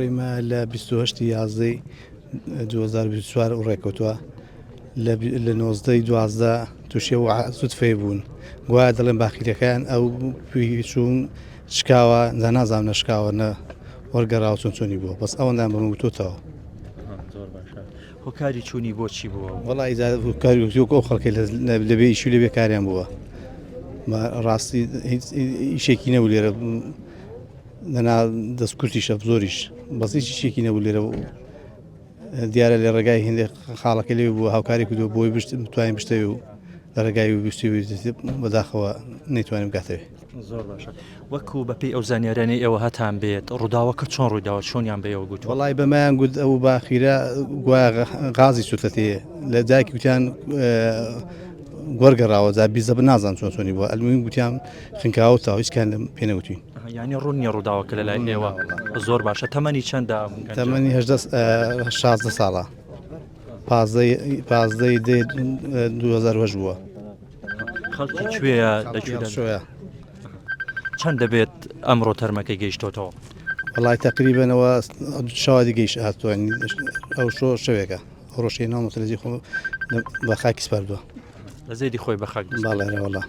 ئێمە لە 28 یازدەی 2024 ڕێکەوتووە لە نۆزدەی 12 تووشی و زوتفەی بوون گوایە دەڵێن باخیرەکان ئەو چوون شکاوە جا نازانم نە شکاوە نە وەرگەڕاوە چۆن چۆنی بووە بەس ئەوەندان بە من وتۆتەوە. زۆر باشە هۆکاری چوونی بۆ چی بووە؟ وەڵا ئیجا هۆکاری وەک ئەو خەڵکەی لە بێ ئیشی لە بێ کاریان بووە ڕاستی هیچ ئیشێکی نەبوو لێرە دەنا دەست کورتیشە زۆریش بەس هیچ ئیشێکی نەبوو لێرە دیارە لە ڕێگای هێندێک خاڵەکە لێ بوو هاوکاری کردو بۆی بشت بتوانین بشتەوێ و لە ڕێگای بشتی بەداخەوە نەیتوانین بگاتەوێ. زۆر باشە وەکو بەپێی ئەو زانیارانەی ئێوە هەتان بێت ڕووداوەکە چۆن ڕوویداوە چۆنیان بە ئێوە گوتووە؟ وەڵی بەمایان گوت ئەو باخیرە گوایە غازی سوتەتێ لە دایکی گوتیان گۆرگەڕاوە جا بیزە نازان چۆن چۆنی بووە ئەلمویم گوتیان خنکاوە تا هیچ کان پێ نەگوتوین. یانی ڕوون نییە ڕووداوەکە لە لای ئێوە زۆر باشە تەمەنی چەندە ئەم گەنجە؟ تەمەنی هەژدە 16 ساڵە پازدەی دێ 2008 بووە. خەڵکی کوێیە لە کوێ شۆیە چەند دەبێت ئەمڕۆ تەرمەکەی گەیشتۆتەوە؟ وەڵای تەقریبەنەوە شەوادی گەیش هاتووە ئەو شۆ شەوێکە ڕۆژی ناومەتە لە جێی خۆ بە خاکی سپاردووە لە زێدی خۆی بە خاک بەڵێ وەڵا.